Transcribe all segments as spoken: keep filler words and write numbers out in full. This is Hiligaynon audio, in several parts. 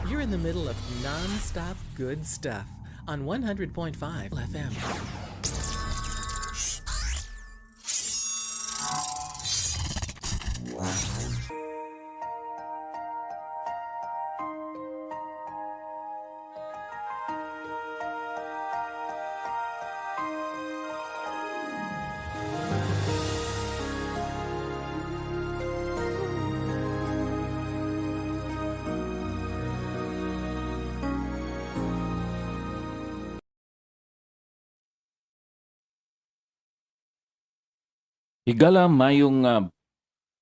You're in the middle of non-stop good stuff on one hundred point five F M. Higala, mayong, ah,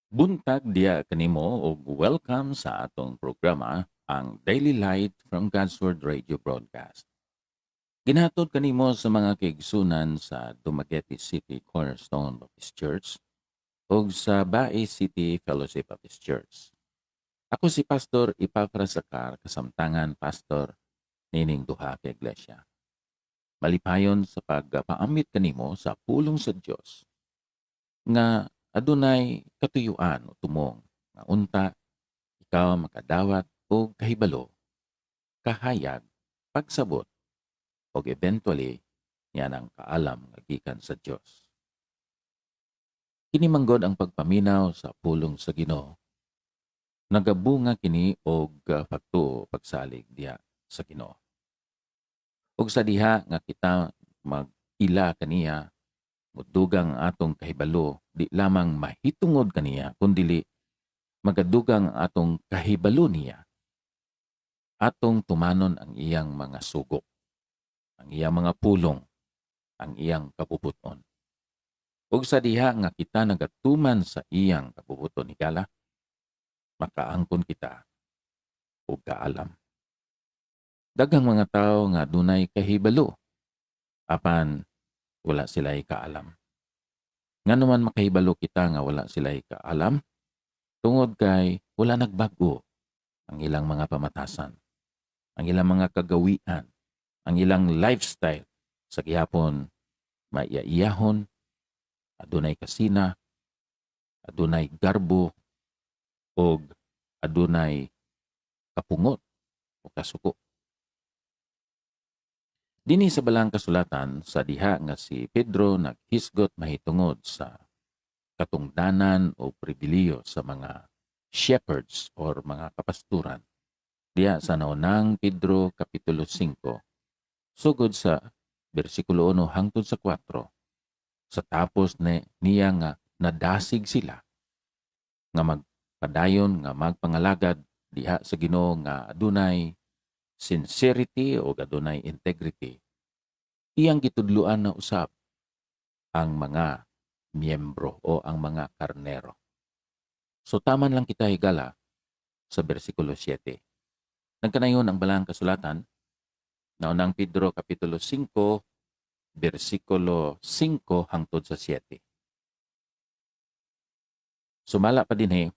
buntag diya kanimo, ug welcome sa atong programa, ang Daily Light from God's Word Radio Broadcast. Ginahatod kanimo sa mga kaigsunan sa Dumaguete City Cornerstone Baptist Church ug sa Bae City Fellowship Baptist Church. Ako si Pastor Epafras Acar, kasamtangan pastor nining duha ka iglesia. Malipayon sa pagpaamit kanimo sa pulong sa Dios nga adunay katuyuan o tumong, nga unta ikaw makadawat og kahibalo, kahayag, pagsabot, ug eventually nianang kaalam nga gikan sa Dios. Kini man gud ang pagpaminaw sa pulong sa Ginoo. Nagabunga kini og, ah, pagtuo, pagsalig diha sa Ginoo. Ug sa diha nga kita mag-ila kaniya, mudugang ang atong kahibalo, di lamang mahitungod kaniya, kundili magadugang ang atong kahibalo niya. Atong tumanon ang iyang mga sugo, ang iyang mga pulong, ang iyang kabubot-on. Ug sa diha nga kita nagatuman sa iyang kabubot-on, higala, makaangkon kita og kaalam. Daghang mga tawo nga adunay kahibalo, apan wala sila'y kaalam. Ngano man makahibalo kita nga wala sila'y kaalam? Tungod kay wala nagbag-o ang ilang mga pamatasan, ang ilang mga kagawian, ang ilang lifestyle sa gihapon maiyaiyahon, adunay kasina, adunay garbo, ug adunay kapungot o kasuko. Dinhi sa Balaang Kasulatan, sa diha nga si Pedro naghisgot mahitungod sa katungdanan o pribilihiyo sa mga shepherds or mga kapasturan, diha sa Naunang Pedro Kapitulo singko, sugod sa bersikulo uno hangtod sa kuwatro, sa tapos ni, niya nga nadasig sila nga magpadayon nga magpangalagad diha sa Ginoo nga adunay sincerity o adunay integrity, iyang gitudloan na usab ang mga miyembro o ang mga karnero. So, taman lang kita higala sa bersikulo siete. Nagkanayon ang Balaang Kasulatan, Naunang Pedro Kapitulo singko, bersikulo singko hangtod sa siete. Sumala pa dinhi,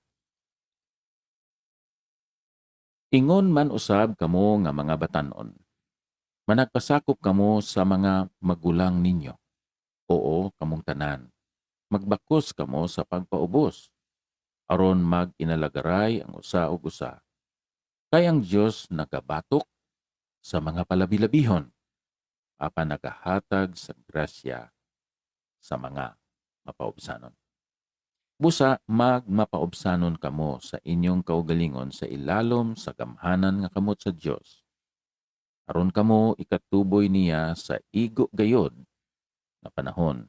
ingon man usab kamo nga mga batan-on, managpasakop kamo sa mga magulang ninyo. Oo, kamong tanan, magbakos kamo sa pagpaubos, aron mag-inalagaray ang usa ug usa. Kay ang Dios nagabatok sa mga palabilabihon, apan nagahatag sa grasya sa mga mapaubsanon. Busa, magmapaubsanon kamo sa inyong kaugalingon sa ilalom sa gamhanan nga kamot sa Dios, aron kamo ikatuboy niya sa igo gayod nga panahon,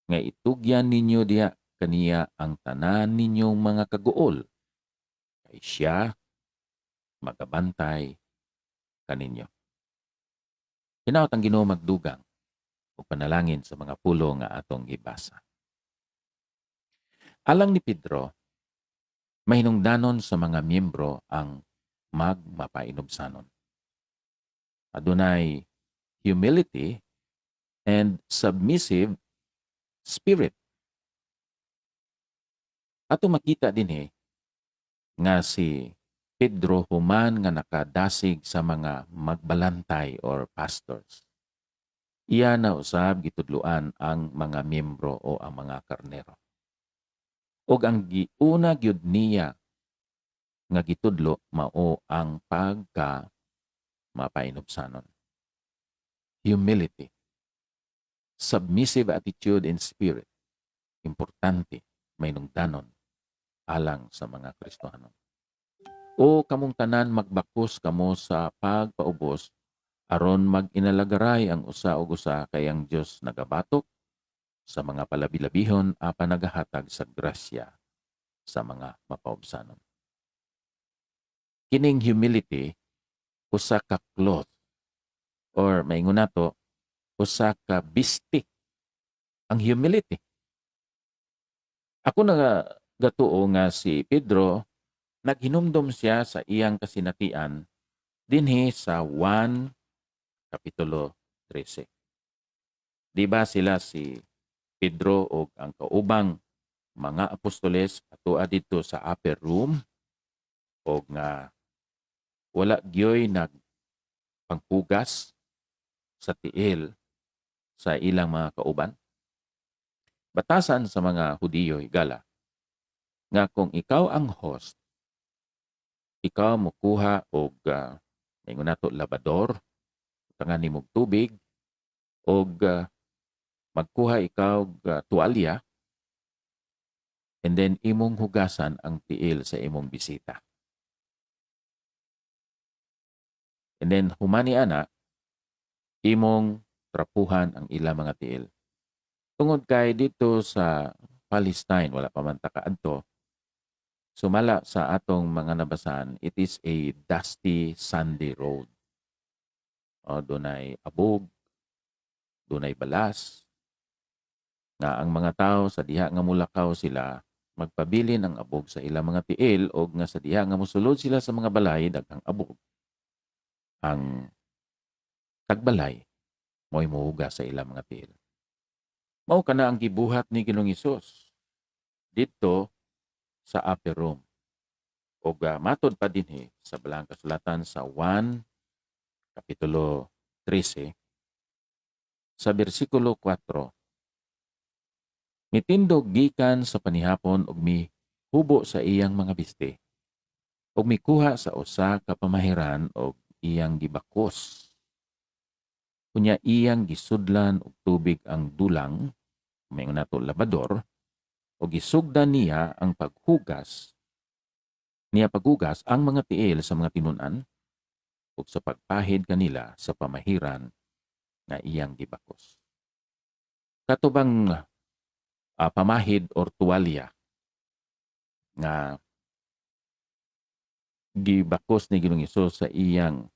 nga itugyan ninyo diha kaniya ang tanan ninyong mga kaguol, kay sia magabantay kaninyo. Hinaut ang Ginoo magdugang ug panalangin sa mga pulong nga atong gibasa. Alang ni Pedro, mahinungdanon sa mga miyembro ang magmapainubsanon. Adunay humility and submissive spirit. Ato makita dinhi nga si Pedro human nga nakadasig sa mga magbalantay or pastors, iya na usab gitudloan ang mga miyembro o ang mga karnero. Ug ang giuna gyud niya nga gitudlo mao ang pagka mapainubsanon. Humility, submissive attitude and spirit, importante, mahinungdanon alang sa mga Kristohanon. O kamong tanan, magbakos kamo sa pagpaubos, aron mag-inalagaray ang usa ug usa, kay ang Dios nagabatok sa mga palabilabihon, apan nagahatag sa grasya sa mga mapaubsanon. Kining humility, usa ka cloth, or maingon nato, usa ka bisti ang humility. Ako nagatuo nga si Pedro naghinumdom siya sa iyang kasinatian dinhi sa Juan Kapitulo trese. Di ba sila si Pedro ug ang kaubang mga apostoles atua didto sa upper room, ug nga wala gyoy nagpanghugas sa tiil sa ilang mga kauban? Batasan sa mga Hudiyo higala nga kung ikaw ang host, ikaw mokuha og, ah, maingon nato, labador, butangan nimo og tubig, og, ah, magkuha ikaw og, ah, tuwalya, and then imong hugasan ang tiil sa imong bisita. And then, human ni ana, imong trapuhan ang ila mga tiil. Tungod kay dito sa Palestine, wala pa man ta kaadto, sumala sa atong mga nabasahan, it is a dusty, sandy road. O, dunay abog, dunay balas, nga ang mga tawo sa diha nga mulakaw sila, magpabilin ang abog sa ilang mga tiil, o nga sa diha nga musulod sila sa mga balay, daghang abog. Ang tagbalay mao'y muhugas sa ilang mga tiil. Mao kana ang gibuhat ni Ginoong Hesus didto sa upper room. Ug, ah, matod pa dinhi sa Balaang Kasulatan sa Juan, Kapitulo trese, sa bersikulo kuwatro, "Mitindog gikan sa panihapon ug mihubo sa iyang mga bisti, ug mikuha sa usa ka pamahiran ug iyang gibakos. Unya iyang gisudlan og tubig ang dulang," may nato labador, "ug gisugdan niya ang paghugas, niya paghugas ang mga tiil sa mga tinun-an, ug sa pagpahid kanila sa pamahiran nga iyang gibakos." Katubang, ah, pamahid or tuwalya nga gibakos ni Ginoong Hesus sa iyang,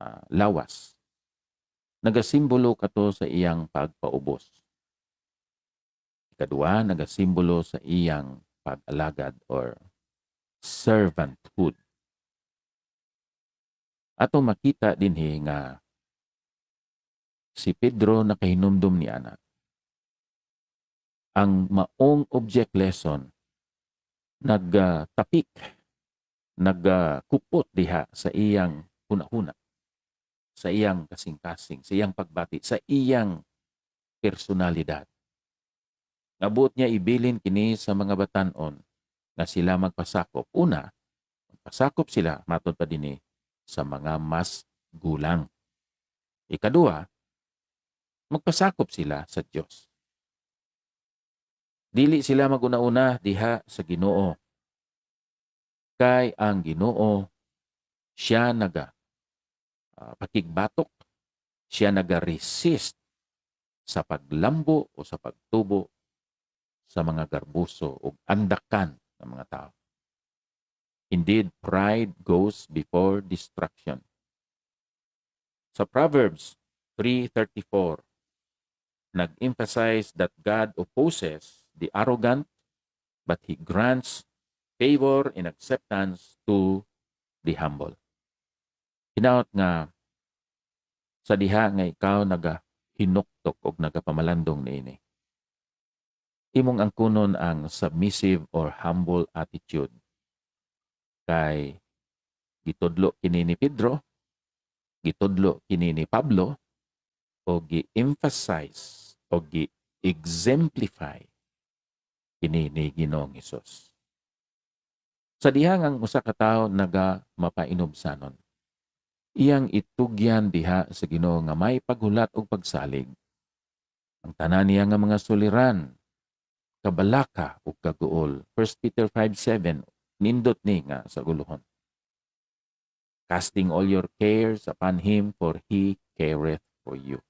ah, lawas, nagasimbolo kato sa iyang pagpaubos. Ikadua, nagasimbolo sa iyang pag-alagad or servanthood. Ato makita dinhi nga si Pedro nakahinumdom ni ana. Ang maong object lesson nagtapik, nagkupot diha sa iyang hunahuna, sa iyang kasingkasing, sa iyang pagbati, sa iyang personalidad. Nga buot niya ibilin kini sa mga batan-on nga sila magpasakop. Una, magpasakop sila, matod pa dinhi, sa mga mas gulang. Ikadua, magpasakop sila sa Dios. Dili sila mag-una-una diha sa Ginoo, kay ang Ginoo, siya naga, ah, pakigbatok, siya naga-resist sa paglambo o sa pagtubo sa mga garbuso ug andakan nga mga tawo. Indeed, pride goes before destruction. Sa Proverbs three thirty-four, nag-emphasize that God opposes the arrogant, but He grants favor and acceptance to the humble. Hinaot nga sa diha nga ikaw nagahinuktok og nagapamalandong niini, imong angkunon ang submissive or humble attitude. Kay gitudlo kini ni Pedro, gitudlo kini ni Pablo, o gi-emphasize o gi-exemplify kini ni Ginoong Hesus. Sa diha nga ang usa ka tawo naga mapainubsanon, iyang itugyan diha sa Ginoo nga may paghulat ug pagsalig. Ang tanan niya nga mga suliran, kabalaka ug kaguol. First Peter five seven, nindot ni nga sa ulohon. "Casting all your cares upon him, for he careth for you."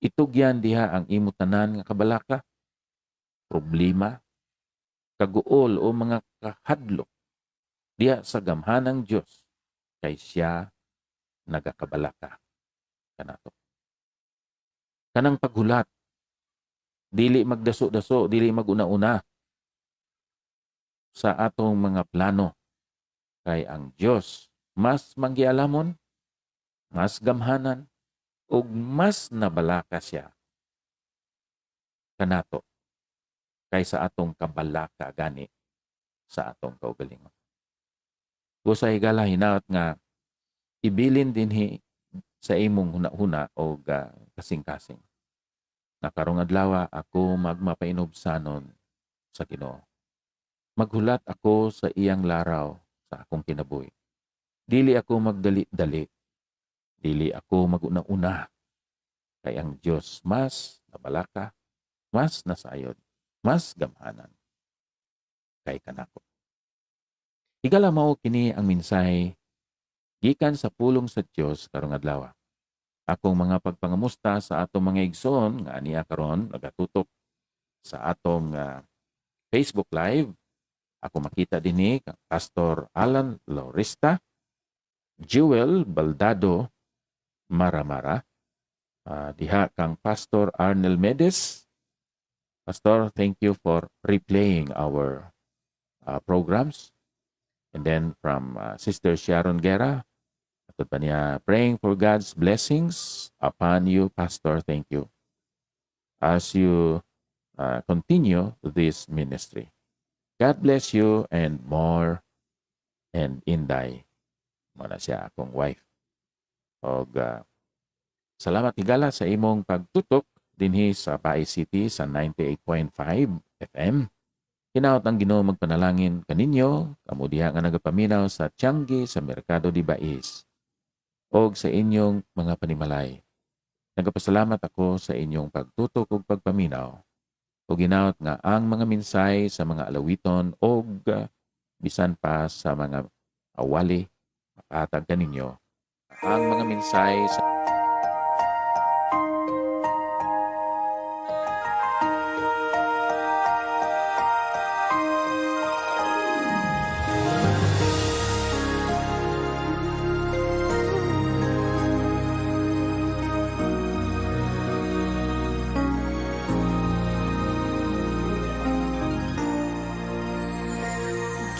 Itugyan diha ang imo tanan nga kabalaka, problema, kaguol o mga kahadlok diha sa gamhanang Dios, kay sia nagakabalaka kanato. Kanang paghulat, dili magdaso-daso, dili mag-una-una sa atong mga plano, kay ang Dios mas manggialamon, mas gamhanan, ug mas nabalaka sia kanato kaysa atong kabalaka gani sa atong kaugalingon. Busa, higala, hinaut nga ibilin dinhi sa imong hunahuna o, ah, kasingkasing nga karong adlaw ako magmapainubsanon sa Ginoo. Maghulat ako sa iyang laraw sa akong kinabuhi. Dili ako magdali-dali. Dili ako mag-una-una. Kay ang Dios mas nabalaka, mas nasayod, mas gamhanan kay kanako. Higala, mao kini ang mensahe gikan sa pulong sa Dios karong adlaw. Akong mga pagpangamusta sa atong mga igsoon nga ania karon nagatutok sa atong, ah, Facebook Live. Ako makita dinhi kang Pastor Alan Laurista, Jewel Baldado Maramara, ah, diha kang Pastor Arnel Medes. Pastor, thank you for replaying our, ah, programs. And then from, ah, Sister Sharon Guerra, matod pa niya, "Praying for God's blessings upon you, Pastor. Thank you as you, ah, continue this ministry. God bless you and more." And Inday, mo na siya akong wife. Og, ah, salamat higala sa imong pagtutok dinhi sa Bais City sa ninety-eight point five F M. Hinaut ang Ginoo magpanalangin kaninyo, kamo diha nga nagapaminaw sa Tiangge sa Merkado de Bais, og sa inyong mga panimalay. Nagapasalamat ako sa inyong pagtutok ug pagpaminaw, ug hinaut nga ang mga mensahe sa mga alawiton ug, ah, bisan pa sa mga awali makahatag kaninyo ang mga mensahe sa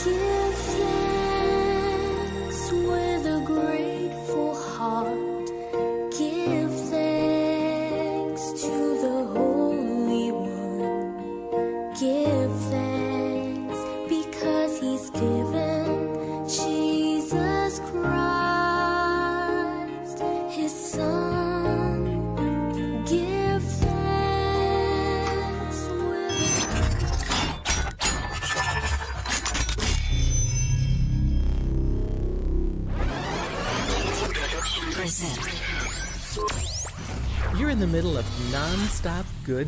Give thanks with a grateful heart. Give thanks to the Holy One. Give thanks because He's given Jesus Christ, His Son. Give thanks with Present. You're in the middle of non-stop good